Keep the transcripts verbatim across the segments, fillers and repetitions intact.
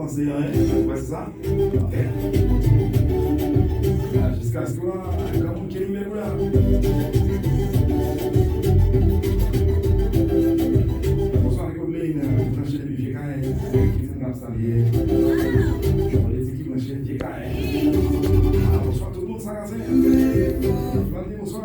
Se anyen, ou wè se sa? Ok. Jiskaske w a granmoun ki rive kou la. Bonswa, Rico Blaine, branche depi Vye Kay, ki di n ap salye. Jodi ki branche Vye Kay. Ah, bonswa tout moun, Sarazen. Vandi, bonswa.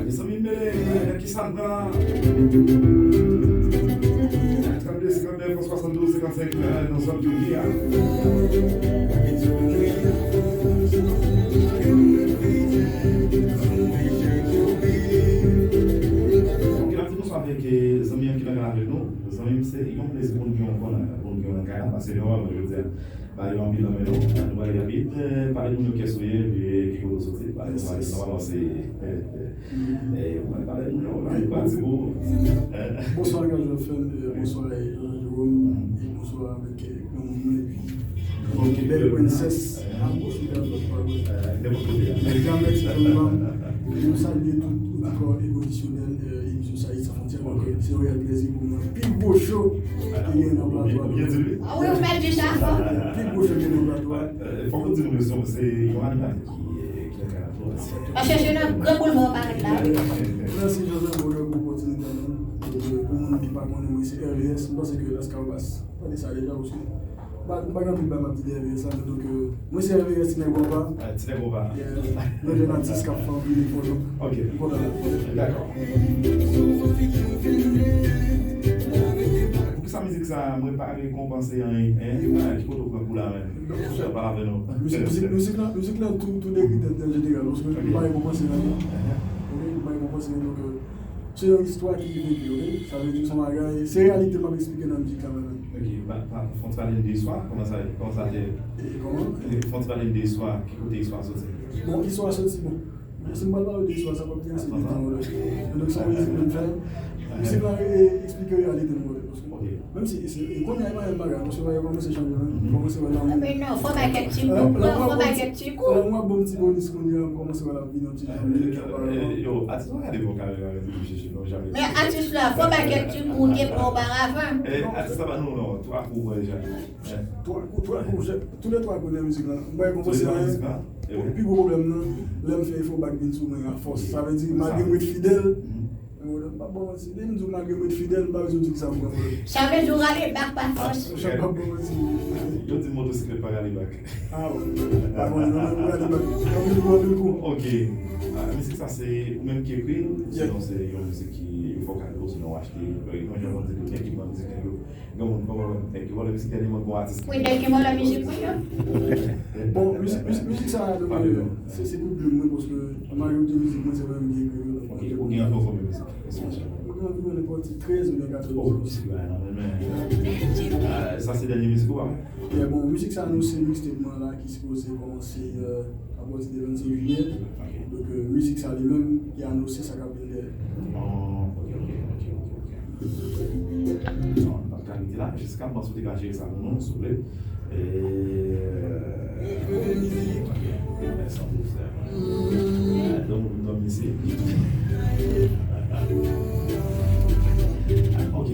Mezanmi, mele, ki sa n pran? Trannde, senkannèf, swasanndouz, senkannsenk, nan zòn yo ye a. Ok, n ap di bonswa avèk, eh, zanmi an ki nan kay avèk nou. Zanmi m, se yon plezi pou n gen w ankò nan, pou n gen w nan kay la, paske nòmalman, jodi a, bagay yo anpil nan men nou. Nou pale rapid, eh, pale moun yo kiyès ou ye, epi ki kote w soti. Pale, pale, nòmalman, se, eh, eh, eh, pale moun yo, pale, pale, se pou, eh. Bonswa, Gaz F M, eh, bonswa, eh, Jean Jerome, e bonswa avèk, eh, granmoun mwen, epi bèl prensès. Ah, bon, super, bon, bon, bon. Mèsi, Jean Jerome. Nou salye tout oditè e kondisyon, eh, emisyon Sa Ayiti San Fwontyè. Se yon reyèl plezi pou mwen. Pi gwo cho ki gen nan plato a. Ah wi, ou mèt di sa fò. Pi gwo cho ki gen nan plato a. Eh, fòk nou di nou, se yon animatè ki, eh, ki nan kay la tou. Paske se nan gran boulva w parèt la. Mèsi, Joseph, pou opòtinite a. Donk, eh, pou moun ki pa konnen mwen, se R V S, m panse ke Lascavas tande sa deja, paske m pa, m pa gen anpil bagay m ap di de R V S la, men donk, eh, mwen se R V S, Ti Nèg Wòpa. Ah, Ti Nèg Wòpa. Yeah. Yon jèn atis k ap fè anpil efò, donk. Ok. M kontan la. Dakò. Poukisa mizik sa, mwen pa rekonpanse anyen, hein? Ki kote w pran kou la menm? Sa pa avè nou. Mizik, mizik, mizik la, mizik la tou, tou deri tèt an jeneral, paske m pa rekonpanse anyen. Ok, m pa rekonpanse anyen, donk, eh, se yon istwa ki rive vre, ok? Sa vle di se yon bagay, se reyalite m ap eksplike nan mizik la menm. Ok, ba, ba, fè w pale m de istwa, kòman sa, kòman sa te? E, kòman? Fè w pale m de istwa, ki kote istwa soti? Bon, istwa soti, bon. Men si m pral pale w de istwa sa, p ap gen ase de tan, wè. Donk, se yon mizik mwen fè. Mizik la, e, eksplike reyalite m, wè. Ok. Menm si, se, e, kounye a, e pa menm bagay, paske bagay yo kòmanse chanje, wi. Kòmanse wè lanmou. Men non, fò bay kèk ti kou, fò bay kèk ti kou. Lè m ap ba w ti bonis kounye a, m kòmanse wè l ap vin yon ti jan. Eh, yo, atis, pa gade bò kamera, men tou chèche, non, jamè. Men atis la, fò bay kèk ti kou, te pran oparavan. Eh, atis la, pa nou, non, twa kou, mwen, deja. Eh. Twa kou, twa kou, tou lè twa kou nan mizik la. M bay konpozisyon. Pi gwo pwoblèm nan, lè m fè efò, bak vin sou mwen a fòs. Sa vle di, malgre m ret fidèl, m p ap ba w manti. Depi m di w malgre m ret fidèl, m pa bezwen di kisa m pran. Sa vle di w rale bak pa fòs. M p ap ba w manti. Yo di motosiklèt pa rale bak. Ah, wi. Pa konnen, non, men m rale bak. Anpil kou, anpil kou. Ok. Ah, mizik sa, se ou menm ki ekri l, sinon se yon mizik ki, yo fè w kado, sinon w achte, yon jan w di tout ekipman mizik yo. Gen moun, kòman, nèg ki vòlè mizik dènyèman, bon atis. Wi, nèg ki vòlè mizik mwen yo. Bon, mizik, mizik, mizik sa, donk, se, se pou byen mwen, paske majorite mizik mwen, se mwen menm ki ekri yo, donk. Ok, ou gen anviwon konbyen mizik? Mwen gen anviwon nenpòt trèz oubyen katòz. Oh, mizik la, non, men, men, ah, sa se dènye mizik ou pa? Yeah, bon, mizik sa, nou, se mixtape mwen la, ki sipoze kòmanse, euh, apati de vennsenk jiyè. Ok. Donk, euh, mizik sa, li menm, ki anonse sa k ap vin dèyè. Oh, ok, ok, ok, ok, ok. Non, n p ap ka kite la. Jiska m panse w te ka jere sa pou nou, souple. Eh, ok. Mèsi anpil, frè. Eh, donk, nou vin dòmi isi. Ok.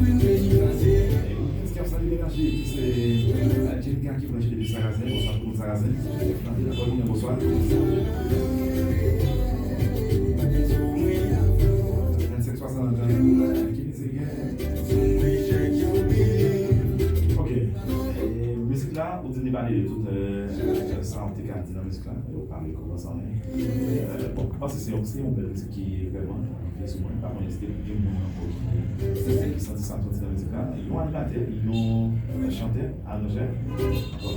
Weekends ki ap salye degaje, ki se, eh, Angelica ki branche depi Sarazen, bonswa tout moun Sarazen. Anpil akò li, bonswa. Vennsenk swasannantrennen, ki mizik gen? Ok. Eh, mizik la, ou di ni pale de tout, eh, sa ou te ka di nan mizik la. Yo pale kòman sa, men, eh, bon, m panse se yon, se yon bèl mizik ki vrèman rive sou mwen. M pa konnen si te gen moun ankò ki, ki santi sa, santi nan mizik la. Yon animatè, yon, eh, chantè, aranjè. Bon.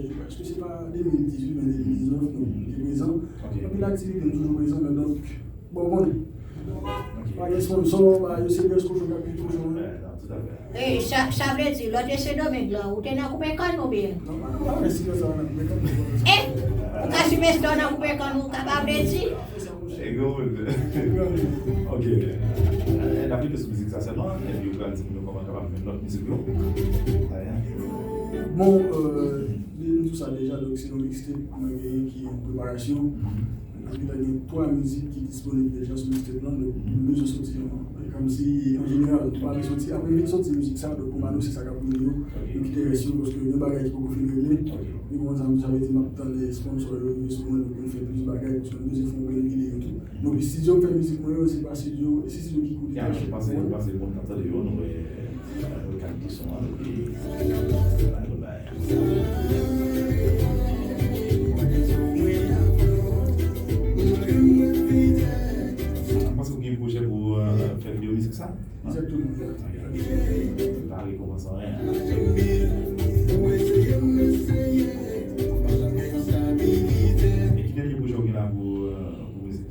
e, èske se pa de mil dizuit, men de mil diznèf, nou te prezan. Anpil aktivite, nou toujou prezan, men donk, bon, bon. Pa gen sponsò, pa, yo se Best Cochon k ap pete kochon an. E, sa, sa vle di, lòt e Sendomeng lan, ou te nan koupe kann oubyen? Non, pa, pa, pa, si yo sa nan koupe kann. E, ou ka sipèsta nan koupe kann, ou ka pa vle di? E gwo moun. Ok. E, n ap rete sou mizik sa sèlman, epi ou pral di nou kòman kapab jwenn lòt mizik yo. Bon, euh, nou di sa deja, donk se yon mixtape mwen genyen ki an preparasyon. Epi la gen twa mizik ki disponib deja sou mixtape lan, donk nou bezwen soti yon, e kòmsi, an jeneral, nou pa vle soti, apre nou vin soti mizik sa, donk pou Mano se sa k ap vini yo, nou kite rès yo, paske gen bagay ki poko fin regle. Epi bon, sa, sa vle di m ap tann sponsò yo rive sou mwen, nou pou n fè plis bagay, paske nou bezwen fè yon grenn videyo tou. Donk estidyo m fè mizik mwen yo, se pa estidyo, se estidyo ki koute. Ya, m panse, m panse moun k ap tande yo, nou wè, nou wè kalite son an, epi, nou wè bagay. Mwen panse ou gen pwojè pou, euh, fè videyo mizik sa? Egzakteman. Prepare kòmanse anyen. E ki dènye pwojè ou gen la pou, euh, pou mizik?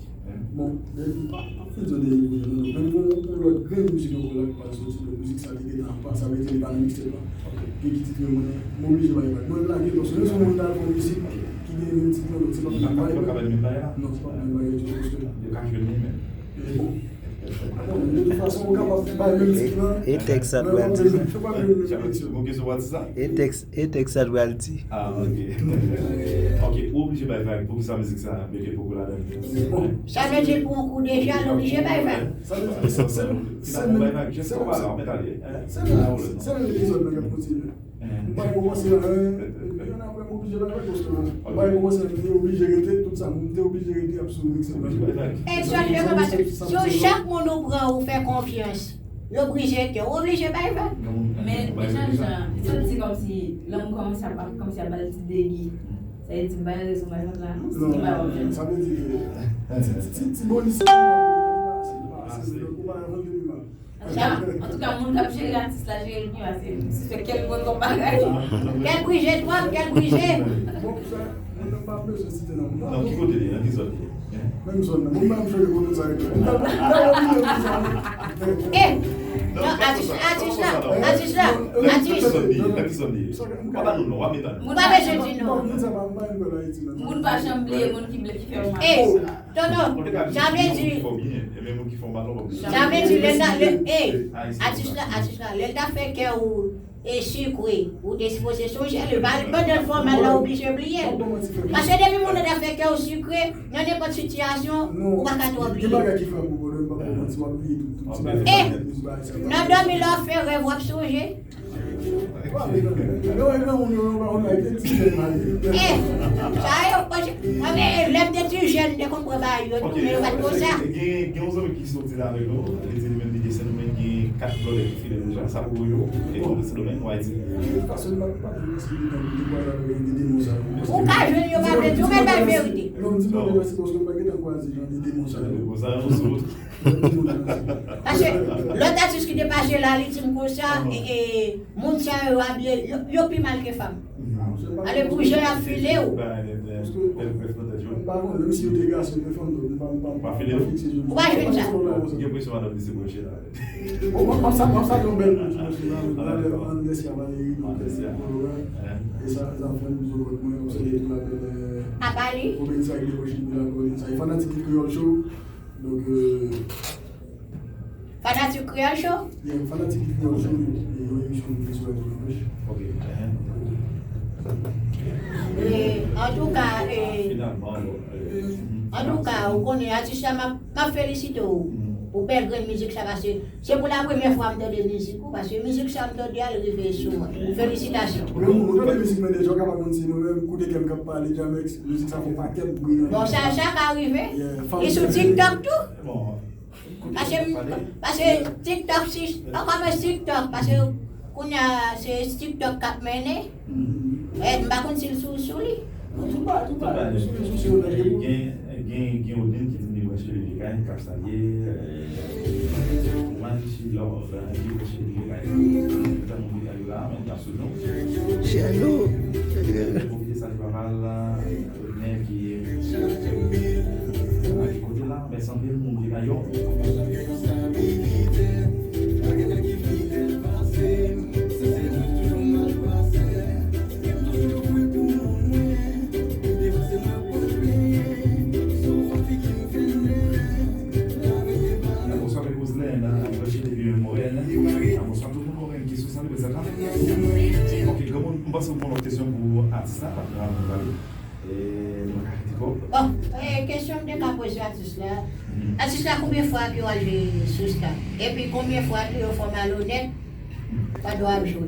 Bon, men, m ap fin zòn de mizik, non, non. Men gon yon lòt grenn mizik ankò la ki pral soti, donk mizik sa ki gentan pa, sa vle di li pa nan mixtape la. Gen ki tit mwen, mwen oblije bay vag. Mwen lage, paske menm si yon moun ta fè yon mizik ki gen menm tit lan, donk se pa menm bagay. Li pa menm bagay la? Non, se pa menm bagay ditou, paske yo ka jwenn li menm. Bon. Bon, de tout fason, ou kapab bay menm tit lan. E tèks sa t pral di. Fè pa menm refleksyon. Bon, kesyon pa ti sa? E tèks E tèks sa t pral di. Ah, ok. Ok, ou oblije bay vag. Poukisa mizik sa mete poko ladan l? Bon, sa vle di pou yon kou deja, l oblije bay vag. Sa vle di, se, se, se menm, se menm, se menm epizòd nan k ap kontinye. M pa kòmanse la, hein. Epi, ann apre, m oblije bay vag, paske m pa kòmanse, m te oblije rete, tout sa, m te oblije rete ap sou mizik sa. Egzakteman, paske si chak moun ou pran, ou fè konfyans, yo brize kè w, ou oblije bay vag. Men, men Jan Jan, sa di kòmsi lanmou kòmanse ap, ap, kòmsi ap ba l ti degi. Sa vle di m pa gen rezon bay vag la, non? Si m pa wè. Non, sa vle di ke ti, ti, ti bonis sa, ou pa, ou pa, ou pa, ou pa, ou pa, ou pa, ou pa, ou pa, Antouka, antouka, moun k ap jere atis la, jere l byen, paske m sispèk kè l konn yon bagay. Kè l brize twòp, kè l brize. Bon, sa, moun nan pa bezwen site non. Non, ki kote li ye? Nan ki zòn li ye? Menm zòn nan. Moun nan m chwazi kote sa rete. M ta, m ta oblije di sa. Eh, non, atis, atis la, atis la, atis. Nan ki zòn li ye? Nan ki zòn li ye? Pa ba nou non, w ap met a nou. Ou pa bezwen di non. Moun sa pa, m pa menm kwè l Ayiti menm. Moun pa janm bliye moun ki ble, ki fè w mal. Eh, Tonton, sa vle di, sa vle di, lè l ta, lè, eh, atis la, atis la, lè l ta fè kè w, eh, sikre, ou te sipoze sonje li, pa pandan l fè w mal la, ou oblije bliye l. Paske depi moun nan ta fè kè w sikre, nan nenpòt sitiyasyon, ou pa ka twò bliye. Eh, nan dòmi la w ap fè rèv, w ap sonje. Eh, sa yo, mwen, lè m te ti jèn, m te konn pran bagay yo, tou, men yo pa t konsa. Gen, gen yon zanmi ki soti la avèk nou, li di li menm li gen Sendomeng, gen kat blòdè ki file deja, sa pou yo, e tou de Sendomeng, w a di. Ou ka jwenn yo pa vle di, ou mèt bay verite. Paske lòt atis ki te pase la, li di m konsa, e, e, moun sa yo abiye, yo, yo pi mal ke fanm. Ale pou jan y ap file w. Pa konnen, menm si yo te gason, yo te fanm, nou pa, nou pa, nou pa fikse sou sa. Ou pa jwenn sa. Gen presyon madanm li se branche la. Bon, m ap sa, m ap sa yon bèl moun dimanch la, Andresia Valery, nou te Kolora. E sa, sa fè m di kot mwen, m ap salye tout la bèl. Apa li? Obensa ki te branche pou la kolin sa. E fanatik Kreyòl Show. Donk, euh, Fanatik Kreyòl Show? Yeah, fanatik Kreyòl Show, e yon emisyon nou fè sou radyo Nòdwès. Ok. E, antouka, e, antouka, ou konnen atis la, m ap, m ap felisite w pou bèl grenn mizik sa, paske se pou la premyè fwa m tande mizik ou, paske mizik sa m tande a, l rive sou mwen. Felisitasyon. Mwen, mwen tande mizik mwen deja, w ka pa konn se mwen menm, koute kè m k ap pale, Jamex, mizik sa fè yon pakèt bri nan. Bon, sa, sa ka rive. Li sou TikTok tou? Paske, paske TikTok, si, ankò mwen TikTok, paske kounye a se TikTok k ap mennen. E, m pa konn si l sou, sou li. Tout bagay, tout bagay, sou rezo sosyo yo, nèg yo. Gen, gen, gen Odin ki di li branche depi kay, k ap salye, e, Manchi Love, ki branche depi kay. Tann moun ki kay la, men k ap sou nou. Chèlou. Pwofite salye papa l. Nèg ki, a, ki kote la, mèsi anpil, moun ki la yo. Bonswa, Pepozlen, bonswa, depi Morèl. Bonswa, tout moun, Morèl, ki sou sa, nou, sa, ok, granmoun, m panse w gen yon lòt kesyon pou atis la, pa grave, nou pale. E, nou ka kritike w. Bon, e, kesyon m te ka poze atis la. Atis la, konbyen fwa ke w al jwe sou Skype? Epi konbyen fwa ke yo fè w malonèt pandan w ap jwe?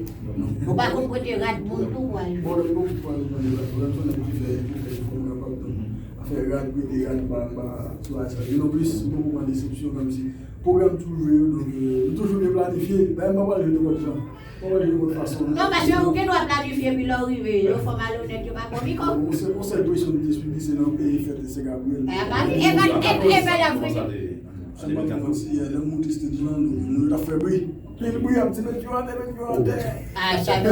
Ou pa konn pote rad moun tou pou al jwe? Bon, lè m poko pale nan rad, lè m se nèg ki fè, ki fè, ki fè m kapab, donk, afè rad, prete rad, ba, ba, sou atis la. E non plis, m poko pran desepsyon, kòmsi pwogram toujou yo, donk, e, nou toujou byen planifye. Dayè, m pa pral jwe nenpòt jan. Non, paske ou gen dwa planifye, epi lè w rive, yo fè w malonèt, yo pa pran mikwo. Yon sèl, yon sèl presyon m te sibi, se nan peyi fèt Sen Gabriyèl. E pa, e pa, e, e pa la vrite. Lè m moute stage lan, nou, nou t ap fè bri. Anpil bri, ap di, "Met yo atè, met yo atè." A, sa, sa,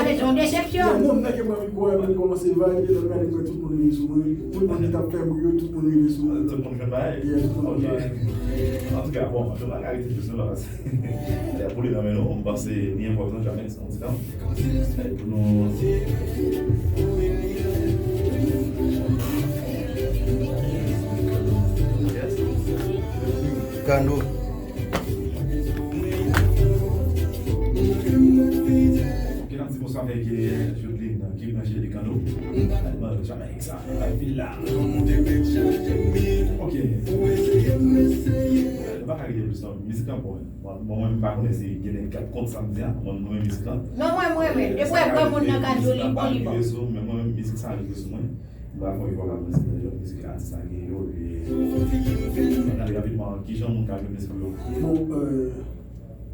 se yon desepsyon. Non, nèg yo pran mikwo a, epi kòmanse vibe, epi lè m gade, m wè tout moun rive sou mwen. Tout moun ki t ap fè bri yo, tout moun rive sou mwen. Tout moun fè bagay? Yeah, tout moun fè bagay. Antouka, bon, nou pa ka rete jis nou la, paske lè pou li nan men nou, m panse li enpòtan, Jamex, yon ti tan. Pou nou. Kano. Ok, n ap di bonswa avèk, eh, Jocelyne, ki branche depi Kano. Bon, Jamex, sa, bay vil la. Ok. Nou pa ka rete plis non. Mizik lan bon. Bon, bon, mwen, m pa konnen si gen nèg k ap kont sa m di a. Mwen, mwen, mizik lan. Non, mwen, mwen, mwen. Depi w wè granmoun nan ka di w li bon, li bon. Men mwen, mizik sa rive sou mwen. M pa fè yon evalwasyon sou mizik atis la gen yo, epi n ap gade rapidman kijan moun ka jwenn mizik yo. Bon, euh,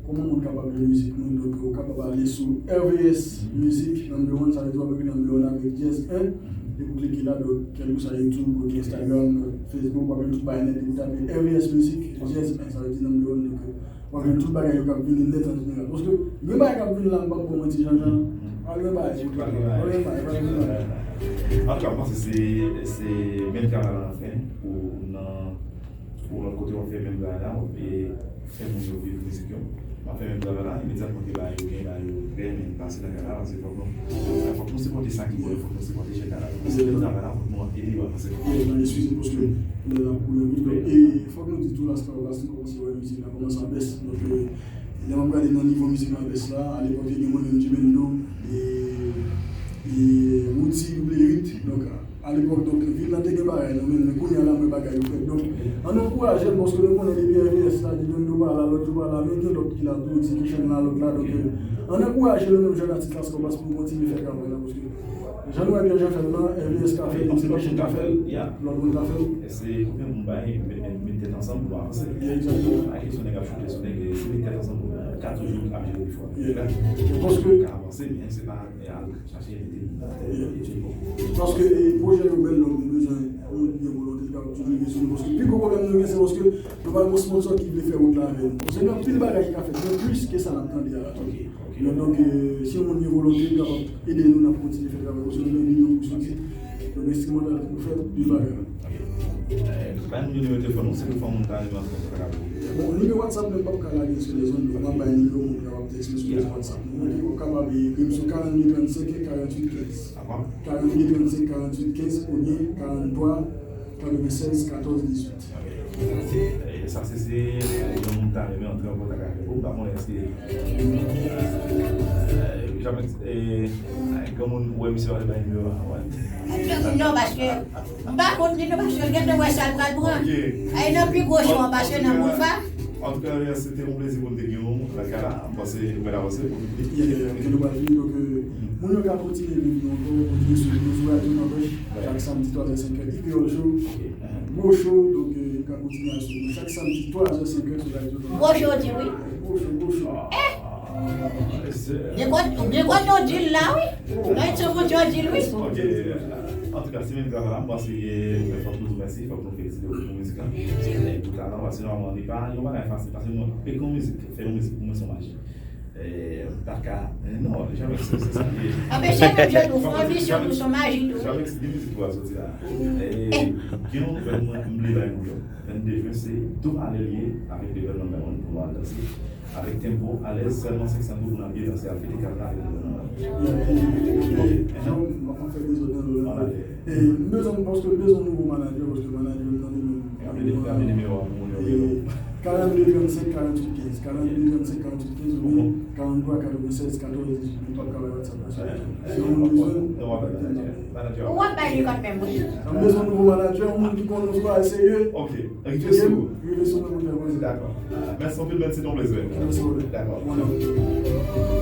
kòman moun kapab jwenn mizik nou? Donk, ou kapab ale sou R V S Music number one, sa vle di w ap ekri number one avèk dyèz en, epi w klike la, donk, kèlkeswa YouTube, ou gen Instagram, Facebook, w ap jwenn tout bagay nèt, epi w tape R V S Music, dyèz en, sa vle di number one, donk, w ap jwenn tout bagay yo k ap vini nèt an jeneral. Paske gen bagay k ap vini la, m p ap ba w manti, Jan Jan. Pa gen bagay pou tout moun. Pa gen bagay, pa gen bagay. Antouka, m panse se, se menm travay la n ap fè pou nan, pou lòt kote w ap fè menm bagay la, w ap fè moun yo viv mizik yo. M ap fè menm travay la, imedyatman ke bagay yo gen, bagay yo prè, men pase nan kay la, paske fòk nou, fòk nou sipòte sa ki bon yo, fòk nou sipòte jèn la. Paske menm travay la, fòk nou ede yo avanse. Eskize, paske lè n ap kouri anpil, e fòk nou di tou la, se pa, se pa, se pa, Kòmanse wè mizik la kòmanse ap bès. Donk, euh, lè m ap gade nan nivo mizik la bès la, alepòk te gen mwen menm, Jimendo, e, e Roody, Double huit. Donk, alepòk, donk, vil la te gen bagay nan men l, men kounye a la, mwen bagay yo fèt. Donk, ann ankouraje l, paske nou konnen depi R V S la, Jimendo pa la, lòt yo pa la, men gen lòt ki la tou, Execution la, lòt la. Donk, euh, ann ankouraje nou menm jèn atis la, paske nou kontinye fè travay la, paske Jan nou wè Pierre Jean fè l lan, R V S ka fè l, Execution ka fè l, lòt moun ka fè l. Se pou fè moun bay, met, met, met tèt ansanm pou avanse. Yeah, exactement. Pa kesyon nèg ap choute sou nèg, se met tèt ansanm pou ka toujou ap jere pi fò. Yeah. Paske ka avanse, men se pa al chache mete moun atè, yeah, etcetera. Paske, eh, pwojè yo bèl, donk nou bezwen moun ki gen volonte, ki kapab toujou rive sou nou. Paske pi gwo pwoblèm nou gen, se paske nou pa gen yon sponsor ki vle fè wout la avè nou. Paske gen anpil bagay ki ka fèt, men plis ke sa n ap tande a la. Ok. Men donk, eh, si yon moun gen volonte, li kapab ede nou, n ap kontinye fè travay, paske nou gen videyo pou soti, nou gen enstrimantal pou fè, anpil bagay. Bay nou nimewo telefòn ou, si toutefois moun ta renmen antre an kontak avè w. Bon, nimewo WhatsApp mwen m p ap ka lage l sou lèzonn, men m ap bay nimewo moun kapab tèks mwen sou WhatsApp. Mwen, ou kapab ekri m sou karannde trannsenk karanntuit kenz. Ankò? Karannde trannsenk karanntuit kenz oubyen karannntwa katrevennsèz katòz dizuit. Ok. E sa se, se yon moun ta renmen antre an kontak avè w, m pa konnen èske, e, Jamèk, e, granmoun wè misye ale bay nimewo a, wè. Non, paske m pa kont li non, paske l gentan wè sa l pral pran. Ok. Ay nan pi gwo cho an pase nan boulva. Antouka, se te yon plezi pou m te gen w nan ka la. M panse nou pral avanse pou nou fini. Yeah, yeah, yeah. Ok, nou pral fini, donk, euh, moun yo ka kontinye vin nou ankò, kontinye swiv nou sou Radyo Nòdwès, chak samdi twa zè senkè, Kreyòl Show. Ok. Gwo cho, donk, euh, yo ka kontinye al swiv nou chak samdi twa zè senkè sou Radyo Nòdwès. Gwo cho, di wi. Gwo cho, gwo cho. Gen kote, gen kote yo di l la, wi. Nan Etso Bondye yo di l, wi. Ok. Antouka, se menm travay la, m panse, e, fòk nou di mèsi, fòk nou felisite w pou mizik la. E, pou talan, paske nòmalman, li pa yon bagay fasil, paske mwen, fè yon mizik, fè yon mizik, pou mwen, se yon maji. E, m pa ka, e, non, Jamèk, se, se sa li ye. Anben, se menm jan tou, fè yon misyon, tou, se yon maji, tou. Jamèk, se de mizik pou al soti la. E, gen yon nouvèl mwen, m vle bay nou yo. Vennde jen, se tou pale l ye, avèk evènman Mèwon pou nou al danse. Avèk tempo alèz, sèlman senk san goud pou n al byen danse, al fete kay la avèk nou. Jan m ap fè dezòd nan do la. E, m bezwen, paske m bezwen yon nouvo manadjè, paske manadjè m nan li menm. Raple nimewo a pou moun yo rele w. Karannde trannsenk karanntuit kenz, karannde trannsenk karanntuit kenz oubyen karannntwa katrevennsèz katòz dizuit, m p ap ka bay WhatsApp la. Si yon moun bezwen, kontakte m. Ou w ap bay li kanmenm, wi. M bezwen nouvo manadjè, yon moun ki konnen w sou bagay serye. Ok. Rive sou ou. Rive sou mwen pou fè mwen. Dakò. Mèsi anpil, men se te yon plezi. Mèsi, Roland. Dakò. Mwen menm.